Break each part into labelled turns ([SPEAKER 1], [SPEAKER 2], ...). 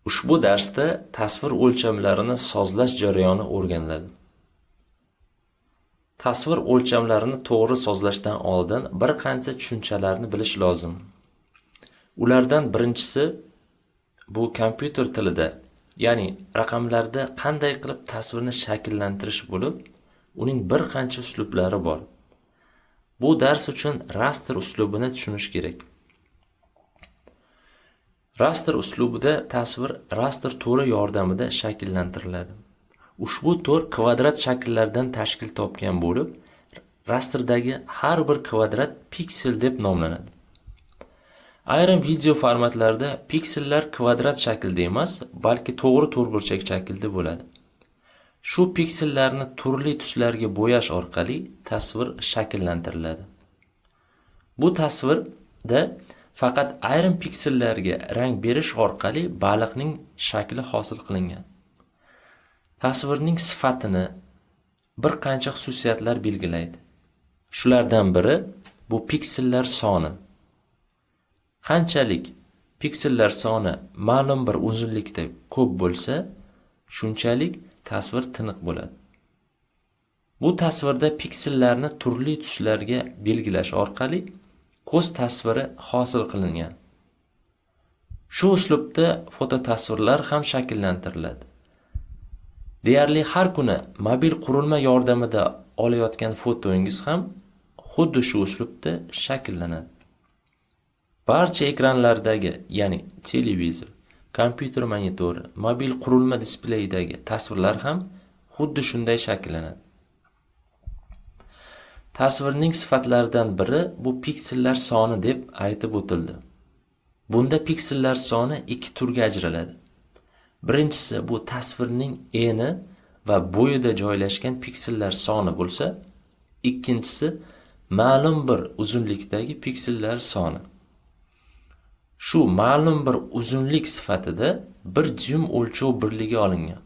[SPEAKER 1] Ushbu darsda tasvir o'lchamlarini sozlash jarayoni o'rganiladi. Tasvir o'lchamlarini to'g'ri sozlashdan oldin bir qancha tushunchalarni bilish lozim. Ulardan birinchisi bu kompyuter tilida, ya'ni raqamlarda qanday qilib tasvirni shakllantirish bo'lib, uning bir qancha uslublari bor. Bu dars uchun rastr uslubini tushunish kerak. Rastr uslubida tasvir rastr to'ri yordamida shakllantiriladi. Ushbu to'r kvadrat shakllardan tashkil topgan bo'lib, rastrdagi har bir kvadrat piksel deb nomlanadi. Ayrim video formatlarda piksellar kvadrat shaklida emas, balki to'g'ri to'rtburchak shaklda bo'ladi. Shu piksellarni turli tuslarga bo'yash orqali tasvir shakllantiriladi. Bu tasvirda faqat ayrim piksellarga rang berish orqali baliqning shakli hosil qilingan. Tasvirning sifatini bir qancha xususiyatlar belgilaydi. Shulardan biri bu piksellar soni. Qanchalik piksellar soni ma'lum bir uzunlikda ko'p bo'lsa, shunchalik tasvir tiniq bo'ladi. Bu tasvirda piksellarni turli tuslarga belgilash orqali ko'z tasviri hosil qilingan. Shu uslubda fototasvirlar ham shakllantiriladi. Deyarli har kuni mobil qurilma yordamida olayotgan fotoingiz ham xuddi shu uslubda shakllanadi. Barcha ekranlardagi, ya'ni televizor, kompyuter monitori, mobil qurilma displeyidagi tasvirlar ham xuddi shunday shakllanadi. Tasvirning sifatlaridan biri bu piksellar soni deb aytib o'tildi. Bunda piksellar soni ikki turga ajraladi. Birinchisi bu tasvirning eni va bo'yida joylashgan piksellar soni bo'lsa, ikkinchisi ma'lum bir uzunlikdagi piksellar soni. Shu ma'lum bir uzunlik sifatida bir dyum o'lchov birligi olingan.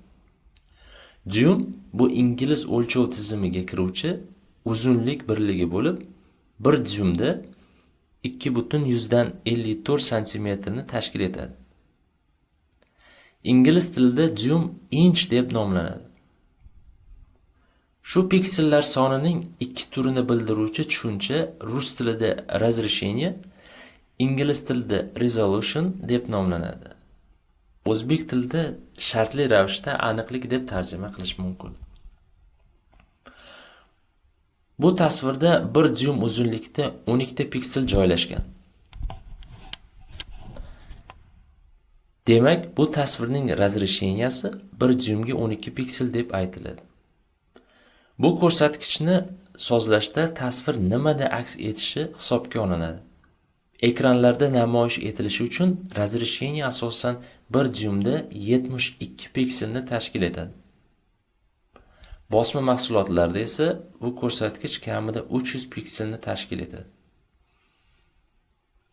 [SPEAKER 1] Dyum bu ingliz o'lchov tizimiga kiruvchi uzunlik birligi bo'lib, bir dyumda 2,54 santimetrni tashkil etadi. Ingliz tilida dyum inch deb nomlanadi. Shu piksellar sonining ikki turini bildiruvchi tushuncha rus tilida разрешение, ingliz tilida resolution deb nomlanadi. O'zbek tilida shartli ravishda aniqlik deb tarjima qilish mumkin. Bu tasvirda bir dyum uzunlikda 12 ta piksel joylashgan. Demak, bu tasvirning razрешенияsi bir dyumga 12 piksel deb aytiladi. Bu ko'rsatkichni sozlashda tasvir nimada aks etishi hisobga olinadi. Ekranlarda namoyish etilishi uchun razрешение asosan bir dyumda 72 pikselni tashkil etadi. Bosma mahsulotlarda esa bu ko'rsatkich kamida 300 pikselni tashkil etadi.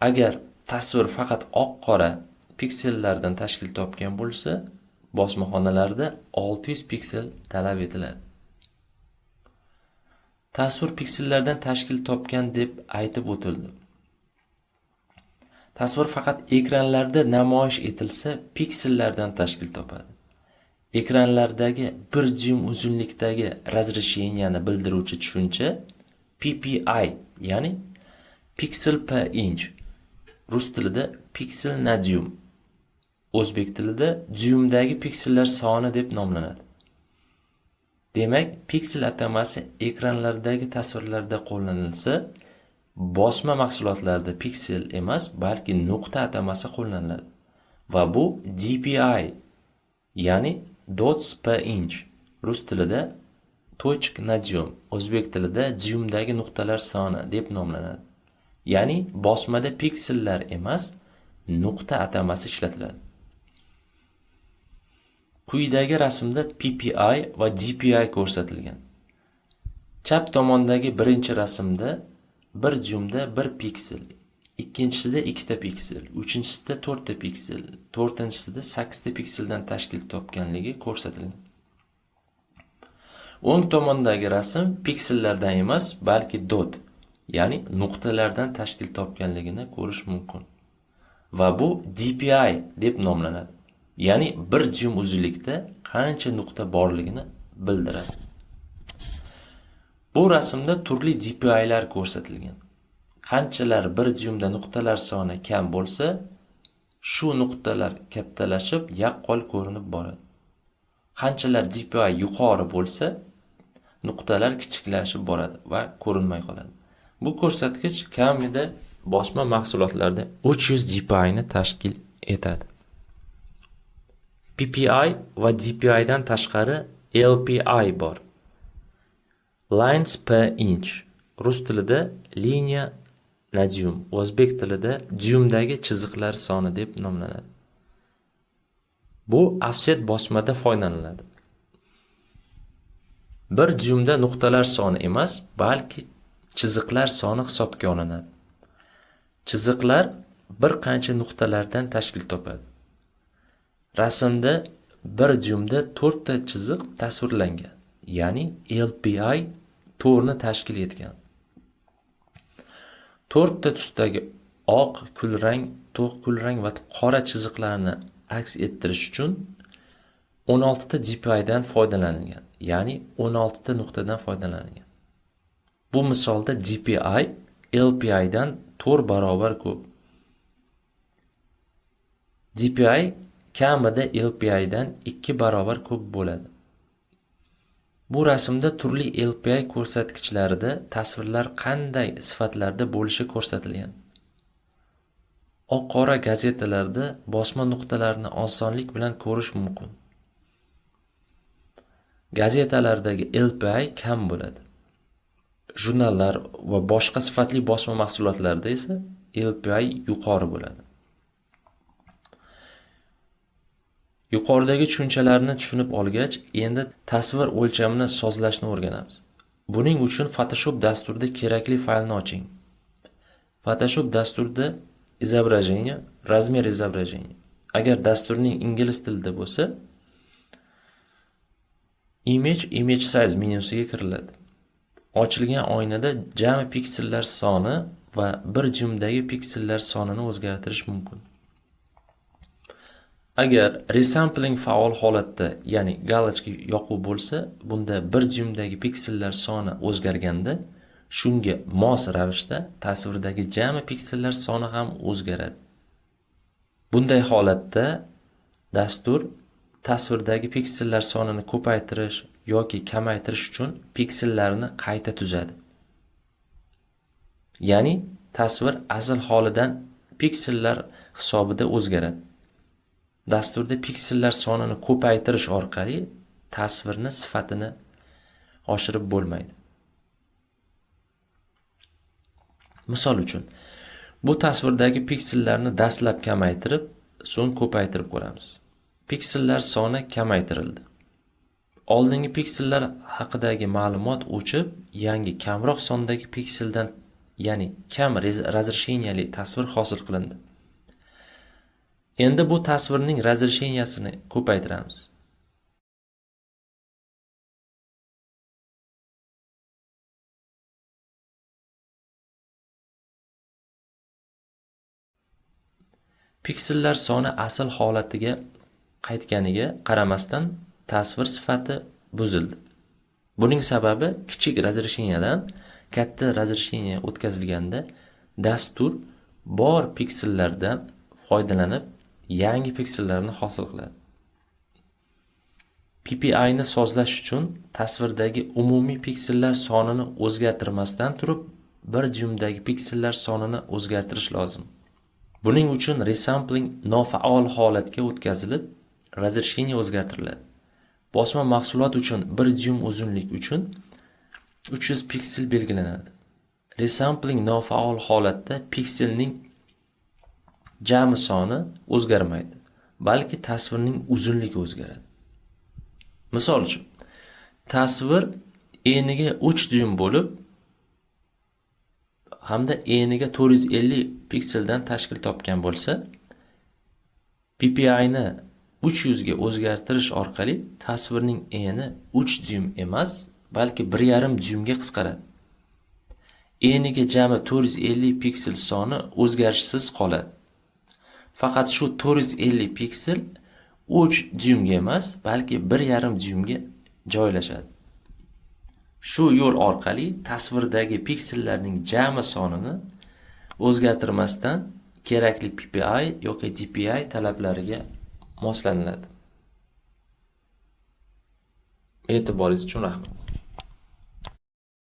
[SPEAKER 1] Agar tasvir faqat oq-qora piksellardan tashkil topgan bo'lsa, bosmaxonalarda 600 piksel talab etiladi. Tasvir piksellardan tashkil topgan deb aytib o'tildi. Tasvir faqat ekranlarda namoyish etilsa, piksellardan tashkil topadi. Ekranlardagi bir dyum uzunlikdagi razрешенияni bildiruvchi tushuncha PPI, ya'ni piksel per inch, rus tilida piksel na dyum, o'zbek tilida dyumdagi piksellar soni deb nomlanadi. Demak, piksel atamasi ekranlardagi tasvirlarda qo'llanilsa, bosma mahsulotlarda piksel emas, balki nuqta atamasi qo'llaniladi. Va bu DPI, ya'ni dots per inch, rus tilida точек на дюйм, o'zbek tilida dyumdagi nuqtalar soni deb nomlanadi. Ya'ni bosmada piksellar emas, nuqta atamasi ishlatiladi. Quyidagi rasmda PPI va DPI ko'rsatilgan. Chap tomondagi birinchi rasmda bir dyumda bir piksel, ikkinchisida ikkita piksel, uchinchisida to'rtta piksel, to'rtinchisida sakkizta pikseldan tashkil topganligi ko'rsatilgan. O'ng tomondagi rasm piksellardan emas, balki dot, ya'ni nuqtalardan tashkil topganligini ko'rish mumkin. Va bu DPI deb nomlanadi. Ya'ni 1 dyum uzunlikda qancha nuqta borligini bildiradi. Bu rasmda turli DPI'lar ko'rsatilgan. Qanchalar 1 dyumda nuqtalar soni kam bo'lsa, shu nuqtalar kattalashib yaqqol ko'rinib boradi. Qanchalar DPI yuqori bo'lsa, nuqtalar kichiklashib boradi va ko'rinmay qoladi. Bu ko'rsatkich kamida bosma mahsulotlarda 300 DPI ni tashkil etadi. PPI va DPI dan tashqari LPI bor. Lines per inch. Rus tilida liniya na dyum, o'zbek tilida dyumdagi chiziqlar soni deb nomlanadi. Bu ofset bosmada foydalaniladi. 1 dyumda nuqtalar soni emas, balki chiziqlar soni hisobga olinadi. Chiziqlar bir qancha nuqtalardan tashkil topadi. Rasmda 1 dyumda 4 ta chiziq tasvirlangan, ya'ni LPI 4 ni tashkil etgan. 4 ta tusdagi oq, kulrang, to'q kulrang va qora chiziqlarni aks ettirish uchun 16 ta DPI dan foydalanilgan, ya'ni 16 ta nuqtadan foydalanilgan. Bu misolda DPI LPI dan 4 barobar ko'p. DPI kamida LPI dan 2 barobar ko'p bo'ladi. Bu rasmda turli LPI ko'rsatkichlarida tasvirlar qanday sifatlarda bo'lishi ko'rsatilgan. Oq-qora gazetalarda bosma nuqtalarini osonlik bilan ko'rish mumkin. Gazetalardagi LPI kam bo'ladi. Jurnallar va boshqa sifatli bosma mahsulotlarda esa LPI yuqori bo'ladi. Yuqoridagi tushunchalarni tushunib olgach, endi tasvir o'lchamini sozlashni o'rganamiz. Buning uchun Photoshop dasturida kerakli faylni oching. Photoshop dasturida изображение, размер изображения. Agar dasturning ingliz tilida bo'lsa, Image, Image Size menyusiga kiriladi. Ochilgan oynada jami piksellar soni va bir dyumdagi piksellar sonini o'zgartirish mumkin. Agar resampling faol holatda, ya'ni galochka yoquv bo'lsa, bunda bir dyumdagi piksellar soni o'zgarganda, shunga mos ravishda tasvirdagi jami piksellar soni ham o'zgaradi. Bunday holatda dastur tasvirdagi piksellar sonini ko'paytirish yoki kamaytirish uchun piksellarni qayta tuzadi. Ya'ni tasvir asl holidan piksellar hisobida o'zgaradi. Dasturda piksellar sonini ko'paytirish orqali tasvirni sifatini oshirib bo'lmaydi. Misol uchun, bu tasvirdagi piksellarni dastlab kamaytirib, so'ng ko'paytirib ko'ramiz. Piksellar soni kamaytirildi. Oldingi piksellar haqidagi ma'lumot o'chib, yangi kamroq sondagi pikseldan, ya'ni kam razresheniyali tasvir hosil qilindi. Endi bu tasvirning razresheniyasini ko'paytiramiz. Piksellar soni asl holatiga qaytganiga qaramasdan tasvir sifati buzildi. Buning sababi kichik razresheniyadan katta razresheniya o'tkazilganda dastur bor piksellardan foydalanib yangi piksellarni hosil qiladi. PPI ni sozlash uchun tasvirdagi umumiy piksellar sonini o'zgartirmasdan turib bir dyumdagi piksellar sonini o'zgartirish lozim. Buning uchun resampling nofaol holatga o'tkazilib, razresheniya o'zgartiriladi. Bosma mahsulot uchun 1 dyum uzunlik uchun 300 piksel belgilanadi. Resampling nofaol holatda pikselning jami soni o'zgarmaydi, balki tasvirning uzunligi o'zgaradi. Misol uchun, tasvir eniga 3 dyum bo'lib hamda eniga 450 pikseldan tashkil topgan bo'lsa, PPI ni 300 ga o'zgartirish orqali tasvirning eni 3 dyum emas, balki 1,5 dyumga qisqaradi. Eniga jami 450 piksel soni o'zgarishsiz qoladi. Faqat shu 450 piksel 3 dyumga emas, balki 1,5 dyumga joylashadi. Shu yo'l orqali tasvirdagi piksellarning jami sonini o'zgartirmasdan kerakli PPI yoki DPI talablariga moslaniladi. E'tiboringiz uchun rahmat.